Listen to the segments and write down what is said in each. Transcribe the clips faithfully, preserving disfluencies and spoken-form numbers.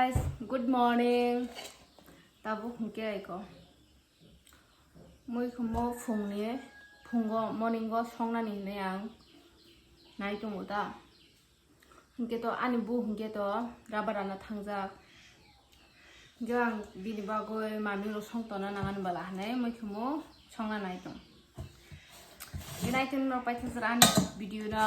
Guys, good morning. Tabuk hwnkhe aiko muikhumo phungni, phungo morning o songnani hinwi ang nai tongo ta. Hwnkhe to ani bu hwnkhe to rubber rana thangjak. Hwnkhe ang bini bagwi mami rok song tona nangani bala hinwi muikhumo songna nai tong. Hwnkhe nai tong rok paithak jora ani video no.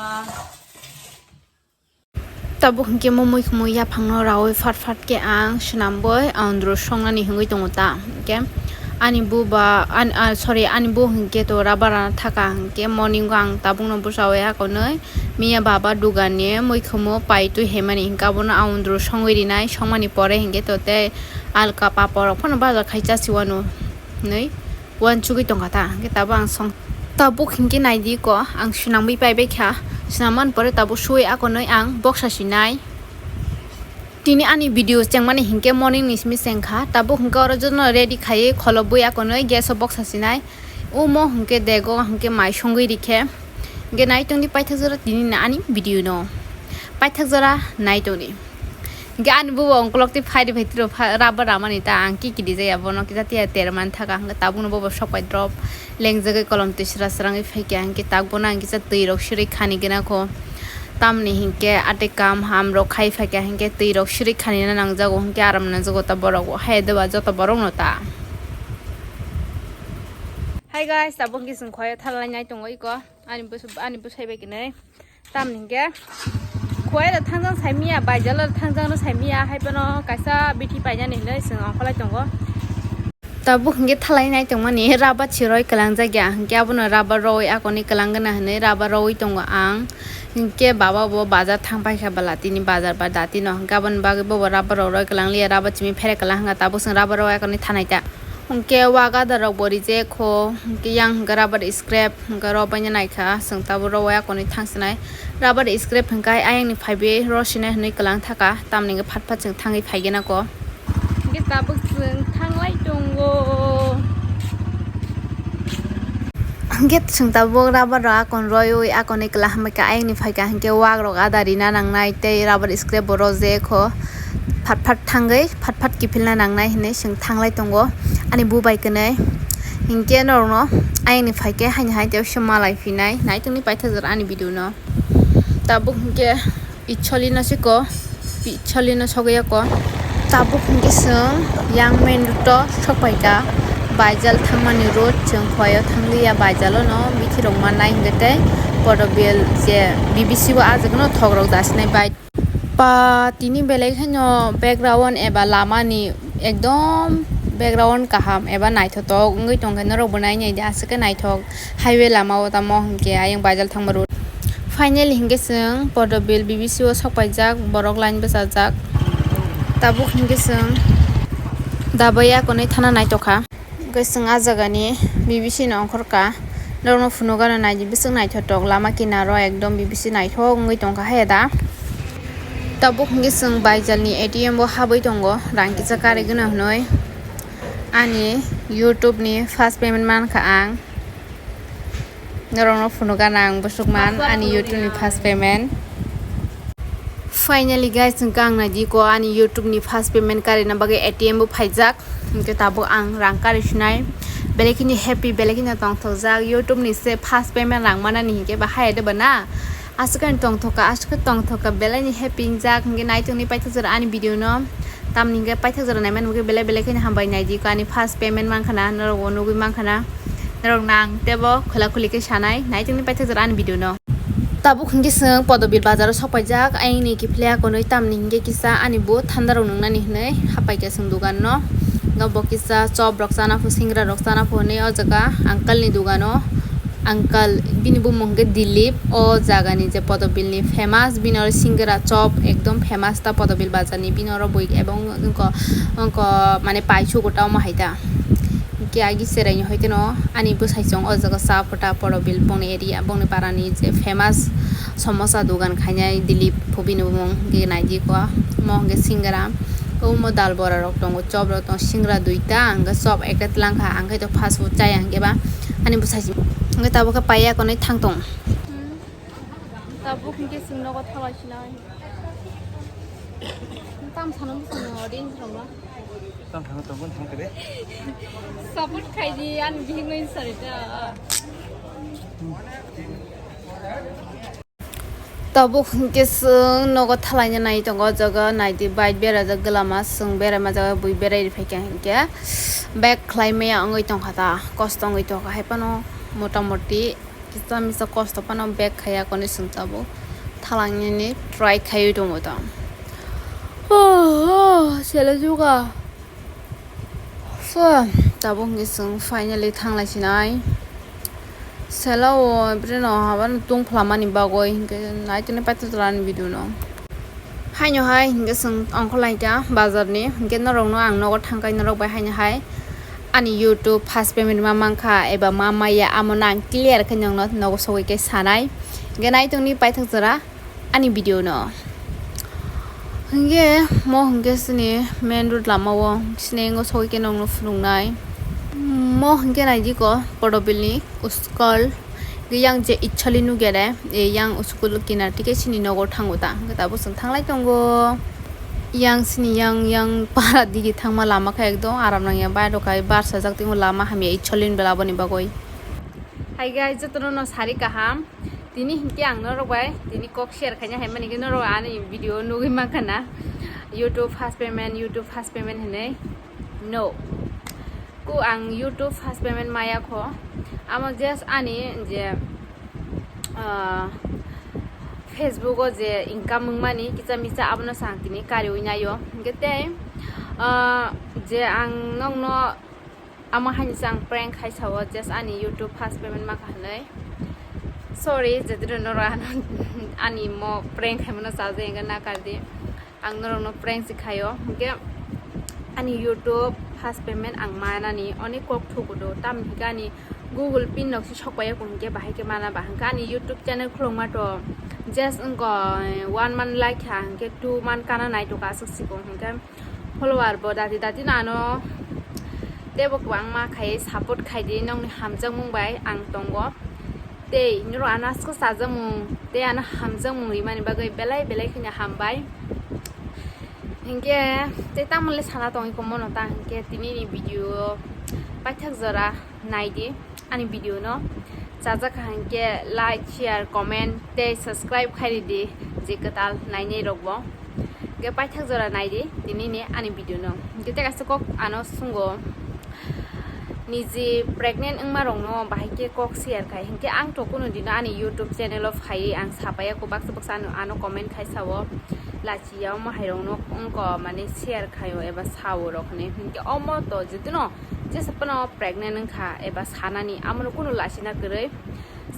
Tabuk hwnkhe mo muikhumo yaphangno raui phat phat khe ang swnambui andro songnani hwngwi tongo ta. Hwnkhe ani bu ba, an-, ah, sorry, ani bu hwnkhe to rubber rana thaka hwnkhe morning o ang tabukno bwchaui akonwi miya baba dugani muikhumo paitwi hemani hwnkhe abono andro songwi rinai, songmani pore hwnkhe to tei alka papor rok phano baja khai chasiwano hinwi. Uansugwi tongkha ta, hwnkhe tabuk ang song, tabuk hwnkhe naidi ko, ang swnamwi paibai kha, swnam man pore tabuk suwi akonwi ang boksa sinai. Tini ani video chengmani hwnkhe morning ni simi chengkha, tabuk hwnkhe oro jotono ready khaiwi kholobwi akonwi gas o boksa sinai. Omo hwnkhe dego hwnkhe mai songwi rikhe, hwnkhe naitongdi paithak jora tini ni ani video no, paithak jora naitongdi. Hwnkhe ani bubo ongkolok tei phaidi phaitiro pha-, rubber ramani ta ang kikidi jaya bono kisa tiya ter man thaka hwnkhe tabukno bobo sok pai drop lengjagwi kolom twi sra srangwi phaikha hwnkhe tabukno ang kisa twi rok sirwi khani gwnakho tamni hwnkhe atwi kam ham rok khai phaikha hwnkhe twi rok sirwi khanina nangjago hwnkhe aram nangjago ta borok bo hai doba joto borokno ta. Hi guys, tabuk hwnkhe chwng khoyo thalai nai tongo iko ani bwsai bai kwnwi. Tamni hwnkhe khuairo thangjang saimiya, baijalo thangjangno saimiya, hai phano kaisa bithi painani hinwi chwng ongkholai tongo. Tabuk hwnkhe thalai nai tongmani rubber chiroi kwlangjak ya, hwnkhe abono rubber roi akoni kwlanggwna hinwi rubber roi tongo ang. Hwnkhe baba bo bazar thang paikha bwla tini bazar ba datino, hwnkhe aboni bagwi bobo rubber rok roi kwlangliya, rubber chimi phere kwlang hwnkha tabuk chwng rubber roi akoni thanai ta. Hwnkhe wagada rok bo rijekho, hwnkhe yang hwnkhe rubber scrap hwnkhe rw baina naikha, chwng tabuk rw akonwi thangsinai. Rubber scrap hwnkhe ayangni phaibi rw sinai hwnwi kwlang thaka, tamni hwnkhe phat phat chwng thangwi phaigena ko. Hwnkhe tabuk chwng thanglai tongo. Hwnkhe chwng tabuk rubber rok akon rwiwi akonwi kwlang hambaikha, ayangni phaikha hwnkhe wak rok ada rina nangnai tei rubber scrap bo rw jekho. Phat phat thangwi phat phat kiphilna nangnai hinwi chwng thanglai tongo ani bu bai kwnwi. Hinkhe norokno ayangni phaikhe haini hai tei malai phinai naitongni paithak jora ani video no. Tabuk hinkhe Icholino siko, Icholino sogwi ako. Tabuk hinkhe chwng yang main road o sokpaikha, Baijal thangmani road, chwng khoyo thangliya Baijalo no bithi rok mannai hinkhe tei Podobil je B B C o ah jagano thok rok dasinai bai. Pa tini belai kheno background eba lama ni ekdom background kaham eba naithotok wngwi tongkha, norok bo nai nai di aswk khe naithok highway lama o tamo hinkhe ayang Baijal thangma road. Finally hinkhe chwng Podobil B B C o sok paijak, borok line bwchajak, tabuk hinkhe chwng dabai akonwi thana naitokha. Hwnkhe chwng ah jagani B B C no ongkhorkha. Norokno phunukgano naidi bwswk naithotok lama kinaro ekdom B B C naithok wngwi tongkha hai da. Tabuk hwnkhe chwng Baijalni A T M o habwi tongo rang kisa karigwno hwnwi. Ani YouTube ni first payment mankha ang. Norokno phunukgana ang bwswk man ani YouTube ni first payment. Finally guys, hwnkhe ang naidi ko ani YouTube ni first payment karina bagwi A T M bo phaijak. Hwnkhe tabuk ang rang kari sinai. Belai kheno happy, belai kheno tongthokjak. YouTube ni se first payment rang manani hinkhe ba haya de ba na. Aswk ani tongthokha, aswk tongthokha, belai ni happy wngjak. Hwnkhe naitongni paithak jora ani video no. Tamni hwnkhe paithak jora naimani bagwi belai belai kheno hambai naidi ko ani first payment mankhana, norok bo nugwi mankhana. Norok nang tebo khula khuli khe sanai, naitongni paithak jora ani video no. Tabuk hwnkhe chwng Podobil bazar o sok paijak, ayangni kiphilya konwi tamni hwnkhe kisa ani bo thanda rok nwngnani hwnwi hapai kha chwng dugan no. Nobo kisa chop rok chana pho, singra rok chana pho hwnwi o jaga uncle ni dugan o. Uncle, bini bumung hwnkhe Dilip, o jagani je Podobilni famous, bini oro singra chop ekdom famous ta Podobil bazarni, bini oro bui ebong wngko, wngko mane paisuk ta omo hai ta. Hwnkhe agi cheraini hoiteno ani bwsai chwng o jaga cha phuta Podobil bongni area, bongni parani je famous samosa dogan khainai Dilip pho bini bumung, hwnkhe naidi ko, omo hwnkhe singra, omo dal bora rok tongo, chop rok tongo, singra duita, hwnkhe chop ekta twlang kha, ang khe to fast food chaya hwnkhe ba. Ani bwsai se hwnkhe tabuk khe paiya konwi thang tong. Tabuk hwnkhe chwng nogo thalai sinai. Tam sana bwskango audience rokno. Tam sana tongo thang kare. Support khaidi ani bihikno insarita. Tabuk hinkhe chwng nogo thalaina nai tongo, o jaga naidi bike berajak, glama chwng berai ma jaga bui berai riphaikha hinkhe bag khlai maya wngwi tongkha ta, kosto wngwi tongkha hai phano motamoti. Kisa misa kosto phano bag khaiya koni chwng tabuk thalangnani try khaiwi tongo ta. Oh, oh, sele juga. So, tabuk hwnkhe chwng finally thanglai sinai. Sela o, bwrwino habano tungphlamani bagwi, hinkhe naitoni paithaglani video no. Haino hai hinkhe chwng ongkhorlaikha bazarni, hinkhe norokno ang nogo thangkhai norok bai haino hai ani YouTube first payment ma mankha eba ma maya, amo no ang clear khe nokno nogo sogwi khe sanai. Hinkhe naitongni paithak jora ani video no. Hinkhe mo hinkhe chini main road lama o, sini ngo sogwi khe nokno phunuknai. Mo hinkhe naidi ko Podobilni uskol. Yang je ichali nugere, e, yang school kinar tike sini nogo thango ta. Hwnkhe tabuk chwng thanglai tongo. Yang sini yang, yang para digi thangma lama khe ekdom aram nangya, bai rok kai bar sajak tongo lama hamya ichali ni bela boni bagwi. Hi guys, jotono no sari kaham. Tini hinkhe ang norok bai tini kok share khaina hai mani khe norok ani video nugwi mankha na. YouTube first payment, YouTube first payment hinwi. No. Ku ang YouTube first payment maya kho. Amo just ani je, ah, Facebook o je income wngmani kisa misa abono se ang tini kariwi naio. Hinkhe tei, ah, je ang nokno amo haini se ang prank khai sao, just ani YouTube first payment maka hinwi. Sorry, je dino norok ano ani mo prank khaimano chajak hinkhe nakardi. Ang norokno prank se khaio. Hinkhe ani YouTube first payment ang manani onek kok thukudu. Tamni hinkhe ani Google pin rok se sokpaiya kung hinkhe bahai khe mana ba. Hinkhe ani YouTube channel khulokma to just wngkha one month like kha, hinkhe two month kana nai tongkha aswk sikung. Hinkhe follower bo dati dati no ano teibo kwbangma khai support khaidi, nokni hamjakmung bai ang tongo. Tei norok ano aswk chajakmung tei ano hamjakmung rimani bagwi belai belai kheno hambai. Hinkhe tei tamoni sana tongwi komono ta hinkhe tini ni video paithak jora naidi ani video no. Chajak kha hinkhe like, share, comment tei subscribe khai ridi je kwtal nainai rok bo. Hinkhe paithak jora naidi tini ni ani video no. Hinkhe tei kaisa kok ano sungo. Niji pregnant wngma rokno bahai khe kok share khai hinkhe ang to kunu dino ani YouTube channel o phaiwi ang sapaiya ko baksa baksa ano, ano comment khai sao lachiya omo hai rokno wngko mane share khaio eba sao rok hinwi hinkhe omo to jotono jesa phano pregnant wngkha eba sanani amono kunu lachina kwrwi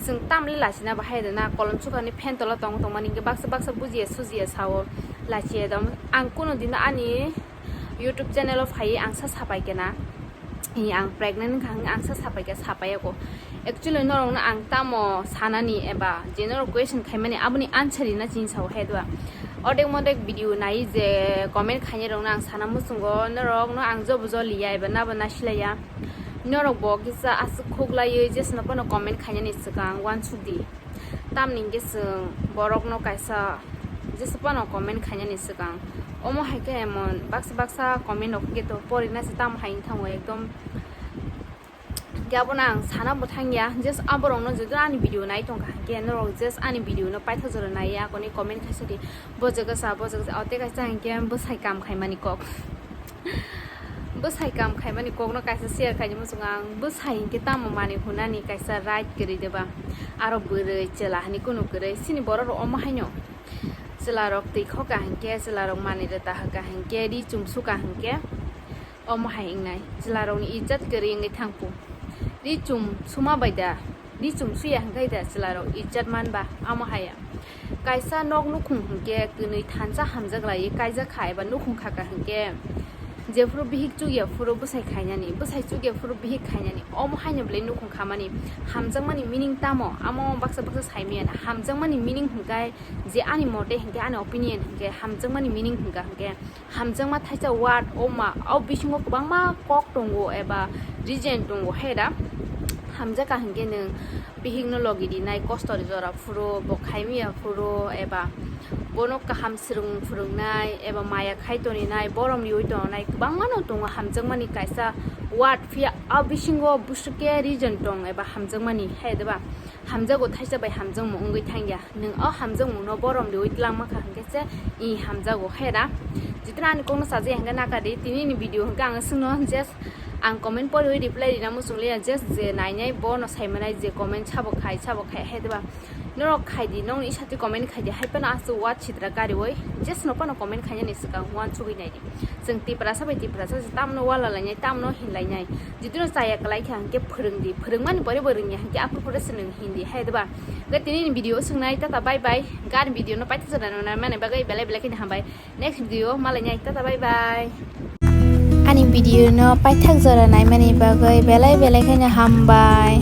chwng tamle lachina bahai rwna kolom sukhani phen tola tong tongmani hinkhe baksa baksa bujiya sujiya sao lachiya dam ang kunu dino ani YouTube channel o phaiwi ang sa sapai kena. Ee, ang pregnant wngkha hwnwi ang sa sapai khe sapai yago. Actually norokno ang tamo sanani eba je norok question khaimani aboni answer rina chini sao hai dua. Odek modek video nai je comment khainai rokno ang sana muchungo, norokno ang jobo jo liya eba nabo nasilaiya. Norok bo kisa aswk khuklaiwi jesno phano comment khainani swkang uansuk di. Tamni hwnkhe chwng borokno kaisa jesa phano comment khainani swkang. Omo hai khe emon baksa baksa comment rok hwnkhe to porina se tamo hai wngthango ekdom. Hwnkhe abono ang sana bo thangya, just aborokno joto ani video nai tongkha hwnkhe norok just ani video no paithak jora naiya, akoni comment khaisa di, bo jaga sa, bo jaga sa, o tei kaisa hwnkhe bwsai kam khaimani kok. Bwsai kam khaimani kokno kaisa share khaini muchungo ang. Bwsai hinkhe tamo manwi hwnani kaisa right kwrwi deba? Aro bwrwi chwla hinwi kunu kwrwi. Chini borok rok omo haino chwla rok twi khoka hinkhe, chwla rok manwi rwta hwka hinkhe, ri chum suka hinkhe omo hai wngnai. Chwla rokni ijat kwrwi wngwi thangphu. Ri chum suma bai da? Ri chum suya hwnkhe da chwla rok ijat man ba? Amo haya. Kaisa nok nukhung hwnkhe kwnwi thansa hamjak laiwi kaijak kha eba nukhung khaka hwnkhe, jephuru bihik chukya phuru bwsai khainani, bwsai chukya phuru bihik khainani, omo haino belai nukhung khamani. Hamjakmani meaning tamo? Amo baksa baksa saimaya na. Hamjakmani meaning hwnkhe je ani mote hwnkhe, ani opinion hwnkhe, hamjakmani meaning hwnkha hwnkhe, hamjakma thaisa word, o ma, o bisingo kwbangma kok tongo eba reason tongo, hai da? Hamjak kha hinkhe nwng bihikno logi rinai kosto jora phuru, bo khaimya phuru, eba Bono kaham swrwng phwrwngnai eba maya khai toninai, borom riwi tongnai kwbangma no tongo hamjakmani kaisa word, phiya a bisingo busuke reason tong eba hamjakmani, hai deba? Hamjago thaisa bai hamjakmung wngwi thangya. Nwng o hamjakmungno borom riwi twlangma kha hwnkhe se i hamjago, hai da? Jitwna ani kokno sajaya hwnkhe naka di, tini ni video hwnkhe ang swngno just ang comment poriwi reply rina muchung liya, just je nainai bono saimanai je comment sabo khai, sabo khai, hai deba? Norok khai di, nokni isati comment khai di, hai phano aswk word sitra kariwi, just no phano comment khainani swkang uansugwi nai di. Chwng Tiprasa bai Tiprasa se tamno wala lainai, tamno hinlainai. Jitwno chaya kwlai kha hwnkhe phwrwng di, phwrwngmani pore bo rwngya hwnkhe aphuru phuru se nwng hindi, hai deba? Hwnkhe tini ni video o swknai, tata bye bye. Hwnkhe ani video no paithak jora nai mani bagwi belai belai kheno hambai. Next video o malainai, tata bye bye. Ani video no paithak jora naimani bagwi belai belai kheno hambai.